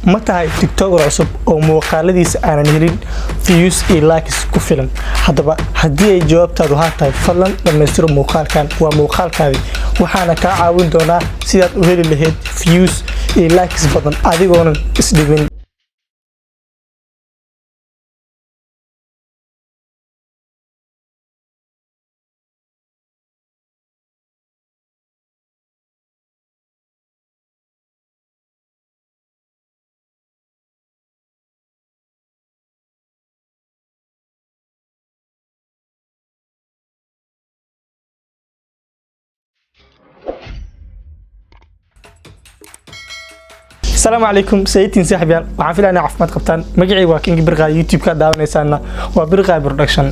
Ma tahay TikToker cusub oo muuqaaladiisa aanan helin views iyo likes ku filan? Haddaba haddii ay jawaabtaadu haa tahay, fadlan dhammaystiro muuqaalkan. Waa muuqaalkaadii, waxaana kaa caawin doonaa sidaad u heli lahayd views iyo likes badan adigoonan isdhibin. Asalaamu calaykum sayidtiin saaxiibyaal, waxaan filaya inay caafimaad qabtaan. Magacayga waa King Birqa, YouTube-ka daawanaysaana waa Birqa Production.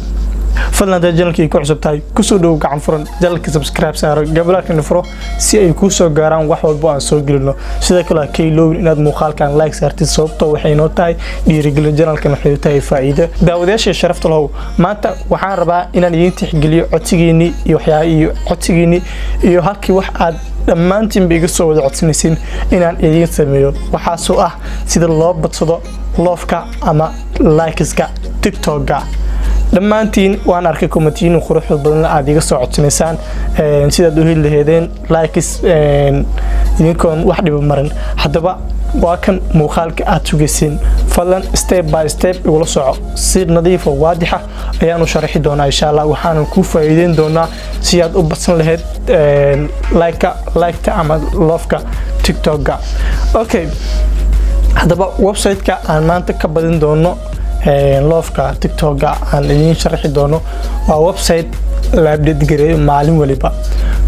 Fadlan haddaad channelkii ku cusub tahay, kusoo dhowow gacan furan. Channelka subscribe saaro, gambaleelkana furo si ay kuu soo gaaraan wax walbo aan soo gelino. Sidoo kale ha ka iloobin inaad muuqaalkan like saartid, sababtoo waxay noo tahay dhiirigelin, channelkan waxay tahay faa'iido. Daawadayaasha sharafta lahow, maanta waxaan rabaa inaan idiin tixgeliyo codsigiinii iyo waxyaa iyo codsigiinii iyo halkii wax aad dhammaantiinba iga soo wada codsanaysiin inaan idiin sameeyo, waxaasoo ah sida loo badsado loveka ama likeska TikToka. Dhammaantiin waan arkay commentiyin quruxda badan aad iga soo codsanaysaan sidaad u heli laheedeen likes idinkoon wax dhiba marin. Haddaba waa kan muuqaalka aad sugayseen. Fadlan step by step igula soco, si nadiif oo waadixa ayaanu sharaxi doonaa insha Allah. Waxaanan kuu faa'iideyn doonaa si aad u badsan lahayd like-ka, like-ta ama loveka TikTok-ga. Okay, haddaba website-ka aan maanta ka badin doono loveka TikTok-ga aan idiin sharaxi doono waa website la update gareeyo maalin waliba.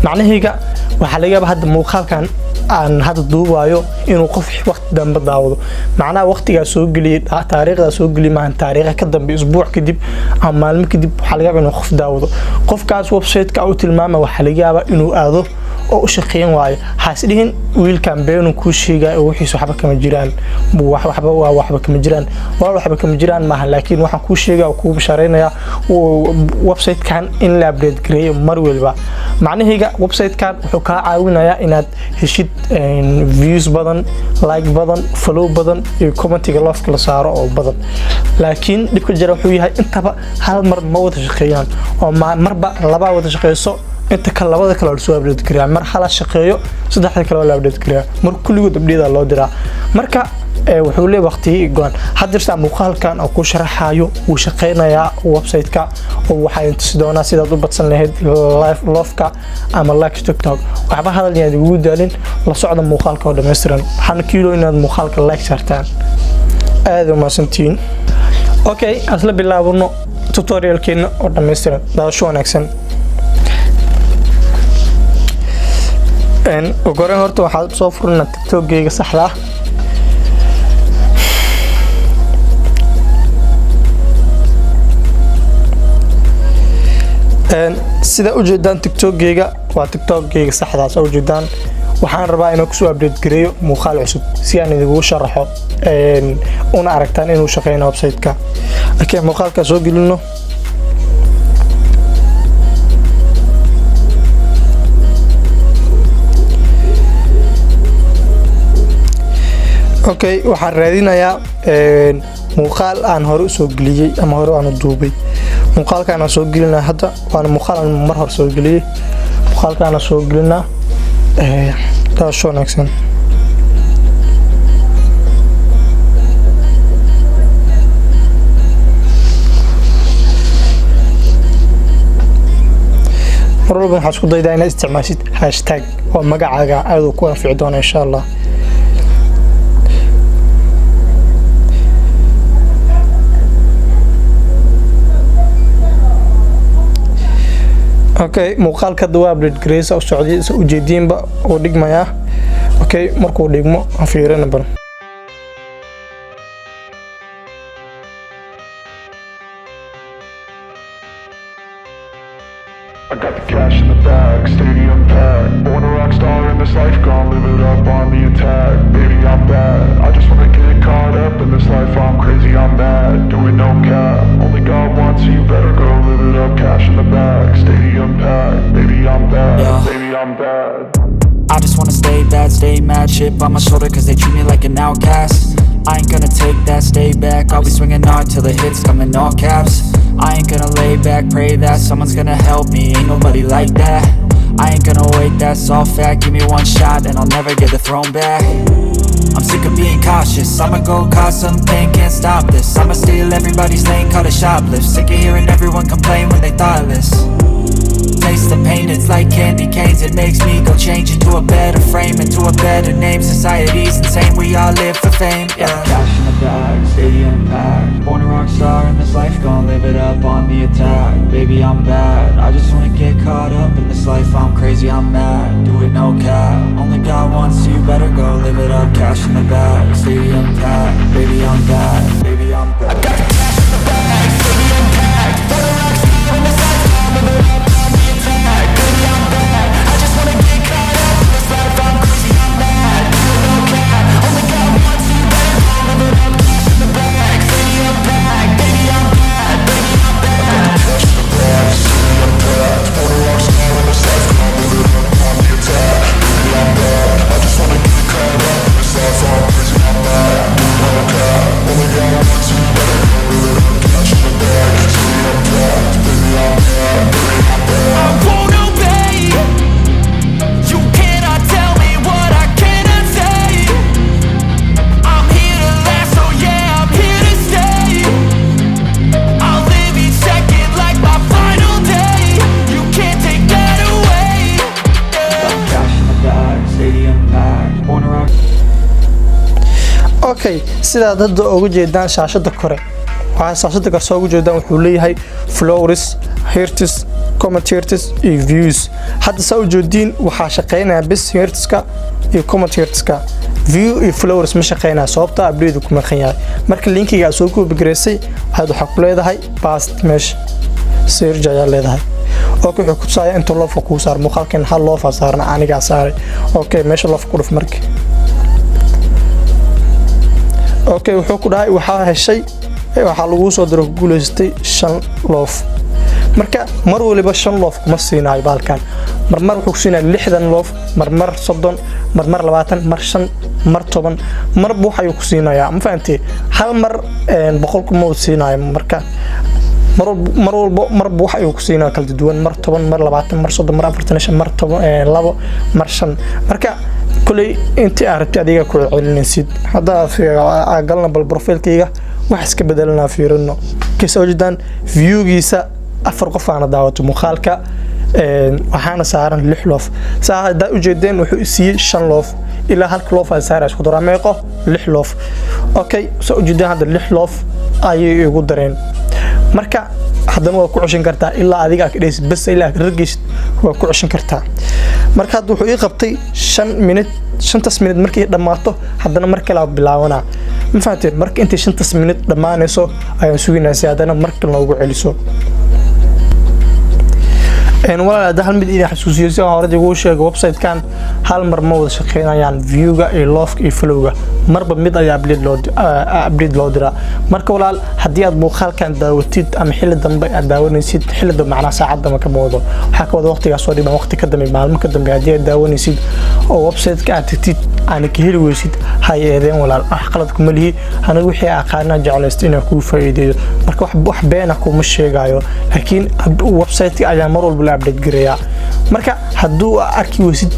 Macnahayga waxaa laga yaabaa hadda muuqaalkan aan hadda duubayo inuu qof waqti dambe daawado. Macnaha waqtigaa soo geliyay, taariikhdaa soo geliyay maahan, taariikha ka dambe, isbuuc kadib ama maalmo kadib, waxaa laga yaabaa inuu qof daawado. Qofkaas website-ka u tilmaama waxaa laga yaabaa inuu aado oo u shaqeyn waayo. Haas dhihin wiilkan beenu kuu sheegay oo wixiis waxba kama jiraan, waxba waa waxba kama jiraan, walaal, waxba kama jiraan maaha. Laakiin waxaan kuu sheegaya oo kuu bashaareynayaa website-kan in la update gareeyo mar waliba. Macnahayga website-kan wuxuu kaa caawinayaa inaad heshid views badan, like badan, follow badan iyo commentiga loveka la saaro oo badan. Laakiin dhibka jira wuxuu yahay intaba hal mar ma wada shaqeeyaan, oo marba labaa wada shaqeyso, inta kale labada kale waa lasoo update gareeyaa. Mar hala shaqeeyo, saddexda kale waa la update gareeyaa, mar kulligood update loo diraa. Marka wuxuu leeyahay waqti go'an. Hadda muuqaalkan oo ku sharaxayo wuu shaqeynayaa website-ka, oo waxaa tusi doonaa sidaad u badsan lahayd loveka ama like TikTok. Waxba hadal inaad ugu daalin, la socda muuqaalka oo dhammaystiran. Waxaana kiilo inaad muuqaalka like saartaan. Aad u mahadsantihiin. Okay, asla bilaabano tutorialkeena oo dhammaystiran. Daawasho wanaagsan. Ugu horreyn horta waxaad soo furnaa TikTok-gayga saxda ah. Sida ujeedaan TikTok-gayga waa TikTok-gayga saxdaa soo ujeedaan. Waxaan rabaa inaan kusoo update gareeyo muuqaal cusub si aan idinkugu sharaxo una aragtaan inuu shaqeynayo website-ka. Okay, muuqaalka soo gelino. Okay, waxaan raadinayaa muuqaal aan hore usoo geliyey ama hore aan u duubay. Muuqaalkaan aan soo gelinaa hadda waana muuqaal aan mar hore soo geliyey. Muuqaalkaan aan soo gelinaa. Daawasho wanaagsan. Mar walba waxaa isku daydaa inaad isticmaashid hashtag oo magacaaga aad uu ku anfici doona insha Allah. Okay, muuqaalka hadda waa update gareysa u socday, sa ujeediinba uu dhigmayaa. Okay, markuu dhigmo aan fiirina bal. I got the cash in the bag, stadium packed. Born a rock star in this life, gon' live it up on the attack. Baby, I'm bad, I just wanna get caught up in this life. I'm crazy, I'm mad, doing no cap. Only God wants you, better go live it up. Cash in the bag, stadium packed. Baby, I'm bad, baby, I'm bad. I just wanna stay bad, stay mad. Chip on my shoulder cause they treat me like an outcast. I ain't gonna take that, stay back. I'll be swinging hard till the hits come in all caps. I ain't gonna lay back, pray that someone's gonna help me. Ain't nobody like that. I ain't gonna wait, that's all fact. Give me one shot and I'll never get the throne back. I'm sick of being cautious. I'ma go cause something, can't stop this. I'ma steal everybody's lane, call it shoplift. Sick of hearing everyone complain when they thoughtless. Taste the pain, it's like candy canes. It makes me go change into a better frame, into a better name. Society's insane, we all live for fame, yeah. Cash in the bag, stadium packed. Born a rock star in this life, gon' live it up on the attack. Baby, I'm bad, I just wanna get caught up in this life. I'm crazy, I'm mad, do it no cap. Only God wants you, better go live it up. Cash in the bag, stadium packed. Baby, I'm bad, baby, I'm bad. I got the cash in the bag, stadium packed. Born a rock star in this life, gon' live it up on the attack. Baby, I'm bad, I just wanna get caught up in this life. I'm crazy, I'm mad, do it no cap. Only God wants you, better go live it up. Cash in the bag, stadium packed. Baby, I'm bad, baby, I'm bad. Cash in the bag, stadium packed. Born a rock star in this life, gon' live it up on the attack. Baby, I'm bad, I just wanna get caught up in this life. I'm crazy, I'm mad, do it no cap. Only God wants you, better go live it up. Cash in the bag, stadium packed. Baby, I'm bad, baby, I'm bad. I won't obey. You cannot tell me what I cannot say. I'm here to last, oh yeah, I'm here to stay. I'll live each second like my final day. You can't take that away. Yeah. Cash in the bag, stadium packed. Born a rock. Okay, sidaad hadda ugu jeedaan shaashada kore, waxaa shaashada kore soo ugu jeedaan, wuxuu leeyahay followers, hearts, comment hearts iyo views. Hadda saa u jeediin, waxaa shaqeynaya bis heartska iyo comment heartska. View iyo followers ma shaqeynaya, sababta update ku maqan yahay. Marka linkiga aad soo copy gareysay waxaad waxaa ku leedahay paste, meesha search ayaa leedahay. Okay, wuxuu ku tusaaya inta love kuu saar. Muuqaalkan hal love saaran, anigaa saaray. Okay, meesha love ku dhuf marka. Okay, wuxuu ku dhahay waxaa heshay, waxaa laguu soo diro, ku guuleysatay shan love. Marka mar waliba shan love kuma siinayo baalkan. Marmar wuxuu ku siinaya 60 love, marmar 30, marmar 20, mar 5, mar 10, marba wax ayuu ku siinayaa. Ma fahantay? Hal mar 100 kuma uu siinayo. Marka mar walba marba wax ayuu ku siinaya kala duwan: mar 10, mar 20, mar 30, mar 45, mar 10, 2, mar 5. Marka kuley intii aad rabtay adiga ku celinaysid. Hadda galna bal profilkayga wax iska bedelanaa fiirino. Kasoo jeedaan viewgiisa, afar qof aana daawato muuqaalka, waxaana saaran lix love. Saa haddaa ujeedeen, wuxuu siiyey shan love ilaa halka love aan saara isku daraa meeqo? Lix love. Okay, saa ujeedeen, hadda lix love ayay igu dareen. Marka haddana waa ku ceshan kartaa ilaa adiga aad ka dhehaysid bas, ilaa aad rargeysid waa ku ceshan kartaa. Marka hadda wuxuu ii qabtay 5 minute. Shantaas minute markay dhammaato, haddana mar kale bilaabanaa. Ma fahanteen? Marka intay shantaas minute dhammaanayso ayaan suginaa si haddana mar kale noogu celiso. Walaal, hadda hal mid idin xasuusiyo. Si aan hore ugu sheego, website-kan hal mar ma wada shaqeynayaan viewga iyo loveka iyo followga. Marba mid ayaa update loo diraa. Marka walaal, haddii aad muuqaalkan daawatid ama xilli dambe aad daawanaysid, xilli dambe macnaha saacad dambe kama wado, waxaa ka wada waqtigaas soo dhiman, waqti ka dambe, maalmo ka dambe, haddii aad daawanaysid oo website-ka aad tagtid aana ka heli weysid, hay eedeen walaal, wax qalad kuma lihi. Anigu wixii aqaanaa jeclaysto inaan kuu faa'iideeyo. Marka wax beena kuma sheegayo, laakiin website-ka ayaa mar walba la update gareeyaa. Marka hadduu arki weysid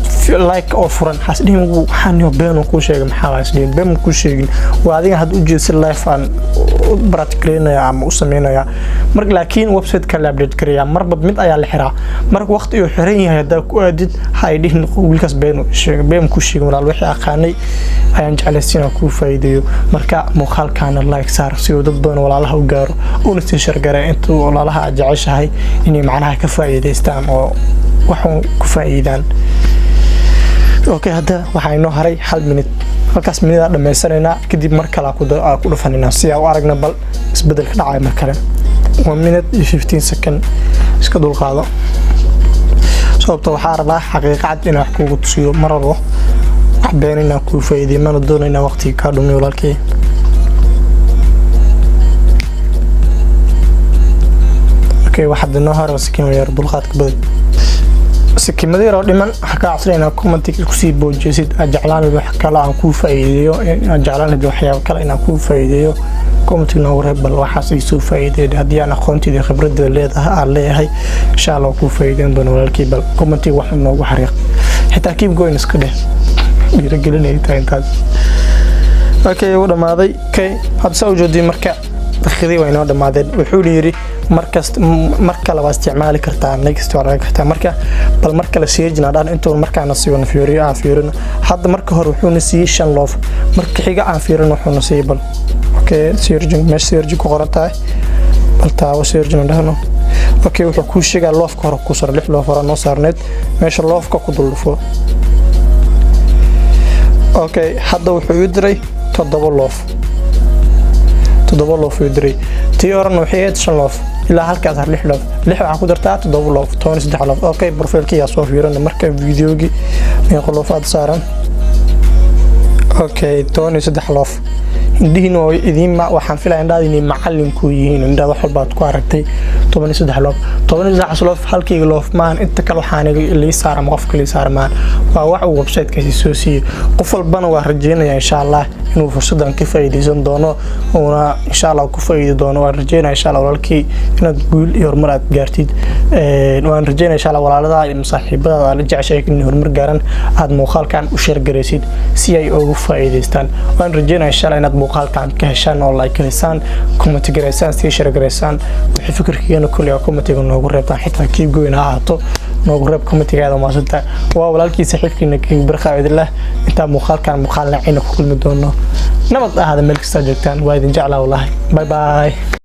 like oo furan, hasdhihin waxaan been kuu sheegay. Maxaa hasdhihin been kuu sheegin? Waa adiga hadda ujeed si live aan u practice ama u sameynaya. Marka laakiin website-ka la update gareeyaa, marba mid ayaa la xiraa. Marka waqti uu xiran yahay haddaa ku aadid, ha ay dhihin wiilkaas been sheegay. Been kuu sheegin walaal, wixii aqaanay ayaan jeclaysi inaan kuu faa'iideeyo. Marka muuqaalkaana like saar si uu dad badan walaalaha u gaaro, una sii share garee intuu walaalaha aad jeceshahay inay macnaha ka faa'iidaystaan oo waxuun ku faa'iidaan. Okay, hadda waxaa inoo haray hal minute. Halkaas minute aa dhammaysanaynaa, kadib mar kale aa ku dhufanaynaa si aa u aragna bal isbedelka dhacaya mar kale. 1 minute iyo 15 second iska dulqaado, sababta waxaa rabaa xaqiiqa cad inaan wax kugu tusiyo. Ma rabo wax been inaan kuu faa'iideyo, mana doono inaan waqtiga kaa dhumiyo, walaalkay. Okay, waxaad inoo hore sakin yar dulqaadka badan. Sikimada yaroo dhiman waxaa kaa codsanaya commentiga kusii boojeysid aad jeclaan lahayd wax kale aan kuu faa'iideeyo, aad jeclaan lahayd waxyaabo kale inaan kuu faa'iideeyo. Commentiga noogu reeb, bal waxaas ay soo faa'iideyn. Haddii aan aqoonteeda, khibradeeda leedahay aan leeyahay, insha Allah kuu faa'iideyn doono, walaalkii. Bal commentiga wax noogu xariiq, xitaa "keep going" iska dheh, dhiirigelinay tahay intaas. Okay, wuu dhamaaday. Okay, hadda saa ujeedin marka daqiiqadii waa inoo dhammaadeen. Wuxuuna yidhi markast mar kale waa isticmaali kartaa, next waa ragan kartaa. Marka bal mar kale searching dhan intuu markaana siiyo fiiriyo, aan fiirino. Hadda marka hore wuxuuna siiyey shan love. Marka xiga aan fiirino wuxuuna siiyey bal. Okay, searching, meesha searching ku qoran tahay bal taabo, searching dhahno. Okay, wuxuu kuu sheegaa loveka hore ku saaran, lix love hore noo saarneed. Meesha loveka ku dul dhufo. Okay, hadda wuxuu ii diray toddoba love, toddoba love uu diray. Tii horena waxay ahayd shan love. Ilaa halkaas har lix love, lix waxaa ku dartaa toddoba love, 13 love. Okay, profilkii yaa soo fiirina marka videogii meeqa love aad saaran. Okay, 13 love. Indhihiina waa idiin, waxaan filaya indhaha inay macallinku yihiin, indhaha wax walba aad ku aragtay. 13 love, 13 love, halkayga love maahan. Inta kale waxaan lii saara ama qofka lii saara maahan, waa wax uu websitekaasi soo siiyey. Qof walbana waa rajeynaya insha Allah inuu fursadan ka faa'iideysan doono, uuna insha Allah ku faa'iidi doono. Waan rajeynaya insha Allah, walaalkii, inaad guul iyo horumar aad gaartid. Waan rajeynaya insha Allah walaalada iyo saaxiibadaada aad la jeceshahay inay horumar gaaran aad muuqaalkan u share garaysid si ay ugu faa'iideystaan. Waan rajeynaya insha Allah inaad muuqaalkan ka heshaan oo like garaysaan, comment garaysaan, sii share garaysaan. Wixii fikirkiina kulli oo commentiga noogu reebtaan, xitaa keep going ha ahaato, noogu reeb commentigaada. Maasanta. Waa walaalkii, saaxiibkiina King Birqa idinleh. Intaa muuqaalkan muuqaal nacayna ku kulmi doono, nabad ahaada meel kastaa joogtaan. Waa idin jeclaa wallahi. Bye bye.